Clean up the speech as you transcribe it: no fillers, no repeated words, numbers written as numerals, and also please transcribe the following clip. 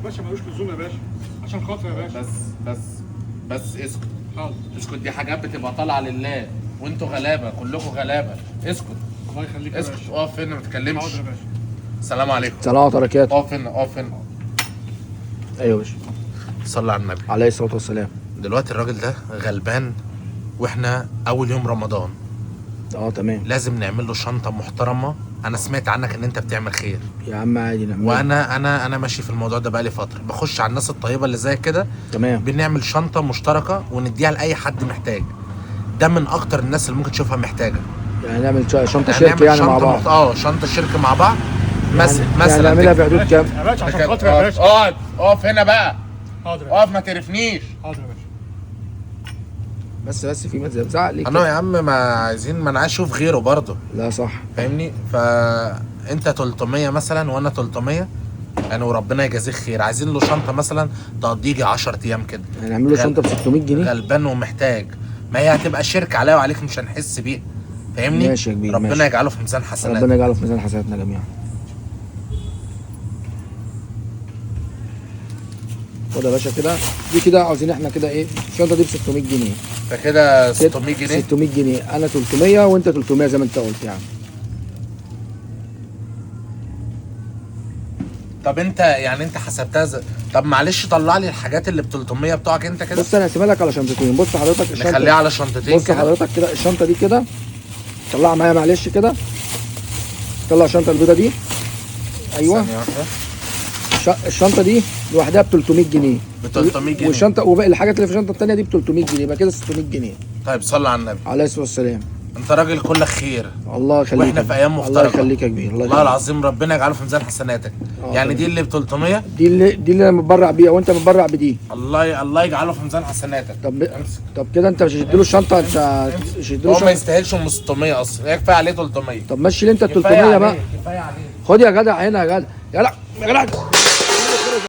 باشا ملوش لزوم يا باشا، عشان خاطر يا باشا. بس بس بس اسكت. حاضر. اسكت، دي حاجات بتبقى طالعه لله، وانتوا غلابة، كلكم غلابة. اسكت. الله يخليك يا اسكت، باشا. اقف هنا ما تتكلمش. حاضر يا باشا. السلام عليكم. سلام وبركاته. اقف هنا، اقف هنا. ايوه يا باشا. صلى على النبي عليه الصلاة والسلام. دلوقتي الراجل ده غلبان، واحنا اول يوم رمضان. تمام. لازم نعمل له شنطه محترمه. انا سمعت عنك ان انت بتعمل خير يا عم، عادي نعمل. وانا انا انا ماشي في الموضوع ده بقالي فترة، بخش على الناس الطيبة اللي زي كده. تمام. بنعمل شنطه مشتركة ونديها لاي حد محتاج. ده من اكتر الناس اللي ممكن تشوفها محتاجه. يعني نعمل شنطه يعني شركة نعمل يعني مع شنطه بعض. شنطه شركة مع بعض. مثلا يعني مثلا نعملها في حدود كام؟ يا باشا عشان خاطر يا باشا. اقعد، اقف هنا بقى. حاضر يا باشا. اقف ما تعرفنيش. حاضر يا باشا. بس في ما تزعق ليه انا كده؟ يا عم ما عايزين، ما انا عايز اشوف غيره برضه. لا صح. فاهمني؟ فانت 300 مثلا وانا 300، يعني وربنا يجازيك خير. عايزين له شنطه مثلا تقضيه يجي 10 ايام كده. يعني نعمل له شنطه ب 600 جنيه. غلبان ومحتاج، ما هي هتبقى شركة عليا وعليك، مش هنحس بيها. فاهمني؟ ماشي يا كبير، ربنا ماشي. يجعله في ميزان حسناتك. ربنا يجعله في ميزان حسناتنا جميعا. خد يا باشا كده، دي كده عاوزين احنا كده ايه؟ الشنطة دي ب 600 جنيه. فكده 600 جنيه. 600 جنيه، انا 300 وانت 300 زي ما انت قلت يعني. طب انت يعني انت حسبتها طب معلش طلع لي الحاجات اللي ب 300 بتوعك انت كده. بص انا هسيبها لك على شنطتين. بص حضرتك الشنطة، نخليها على شنطتين بص كده. حضرتك كده الشنطة دي كده طلعها معايا معلش كده. طلع الشنطة البيضة دي. ايوه. ثانية واحدة. الشنطة دي لوحدها ب 300 جنيه. ب 300 جنيه. والشنطه وباقي الحاجات اللي في الشنطة الثانية دي ب 300 جنيه، يبقى كده 600 جنيه. طيب صلى على النبي عليه الصلاة والسلام. انت راجل كلك خير. الله يخليك. واحنا في ايام الله مفترقه. يخليك يا كبير. الله والله يخليك. العظيم ربنا يجعله في ميزان حسناتك. يعني تمام. دي اللي ب 300، دي اللي انا متبرع بيها وانت متبرع بدي. الله يجعله في ميزان حسناتك. طب طب كده انت مش هتديله الشنطة، انت مش هتديله هو ما الشنطة. يستاهلش ام 600 اصلا، هي كفاية عليه 300. طب مشي لي انت ال كفاية 300 عليه، بقى. كفاية عليه. خد يا جدع هنا يا جدع، يا جدع يا جدع.